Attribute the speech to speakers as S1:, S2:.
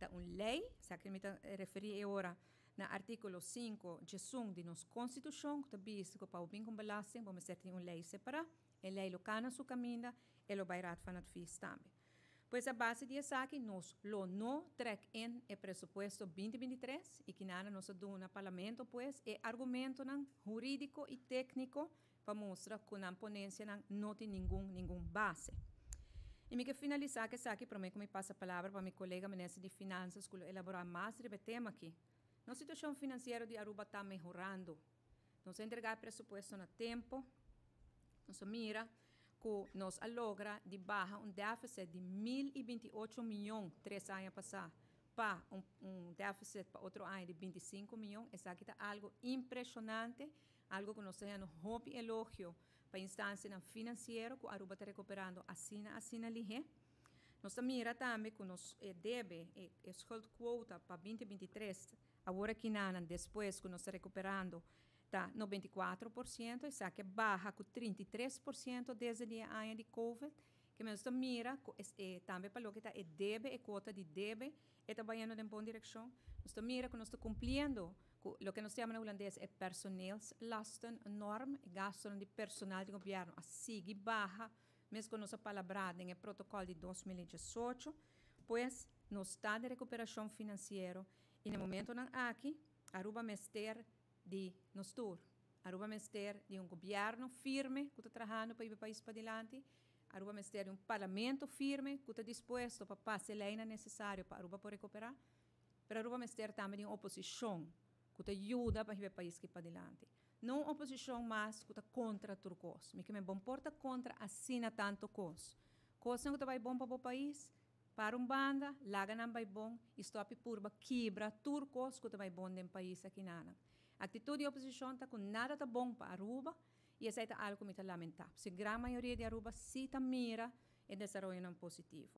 S1: Ta un lei, esaki mi ta referí e ora na artíkulo 5 11 di nos Konstitushon, ku ta bisa ku pa bin ku belasting, bo mester tin un lei separá. E lei lo kana su kaminda, e lo bai Raad van Advies tambe. Pues a base di esaki, nos lo no trek in e presupuesto 2023 i akinan nos a duna parlamento, pues, e argumentonan hurídiko i tékniko pa mustra ku nan ponensianan no tin ningun base. I mi ke finalisá ku esaki, promé ku mi pasa palabra pa mi kolega minister di Finansa, ku elaborá mas riba e tema aki. Nos situashon finansiero di Aruba ta mehorando. Nos a entregá presupuesto na tempu. Nos a mira ku nos a logra di baha un défisit di 1028 mion 3 aña pasá pa un défisit pa otro aña di 25 mion. Esaki ta algu impreshonante, algu ku nos ta hopi elogio pa instansia finansiero ku Aruba ta rekuperando asina asina lihé. Nos mira tambe ku nos debe e schuldquota pa 2023, awor aki na despues ku nos ta rekuperando, ta 94%, esaki a baha ku 33% desde e aña di Covid, ku nos mira tambe pa loke ta e debe, e kuota di debe, ta bayendo den bon direkshon. Nos mira ku nos ta kumpliendo ku loke nos ta yama na hulandes e personeelslastennorm, gastu di personal di gobièrnu, a sigui baha, meskos ku nos a palabrá den protokòl di 2018. Pues nos ta den rekuperashon finansiero i na e momentonan aki, Aruba mester di nos tur. Aruba mester di un gobièrnu firme ku ta trahando pa e pais padilanti. Aruba mester di un parlamento firme ku ta dispuesto pa pasa e lei nesesario pa Aruba por rekuperá. Pero Aruba mester tambe di un oposishon ku ta yuda pa e pais aki padilanti. No oposishon mas ku ta kontra tur kos. Mi ke men bo no por ta kontra asina tantu kos. Kos ku ta bai bon pa e pais, para un banda, laga nan bai bon i stòp purba kibra tur kos ku ta bai bon den pais akinan. Aktitut di oposishon ta ku nada ta bon pa Aruba i esei ta algu ku mi ta lamentá. Si gran mayoria di Aruba si ta mira e desaroyonan positivo.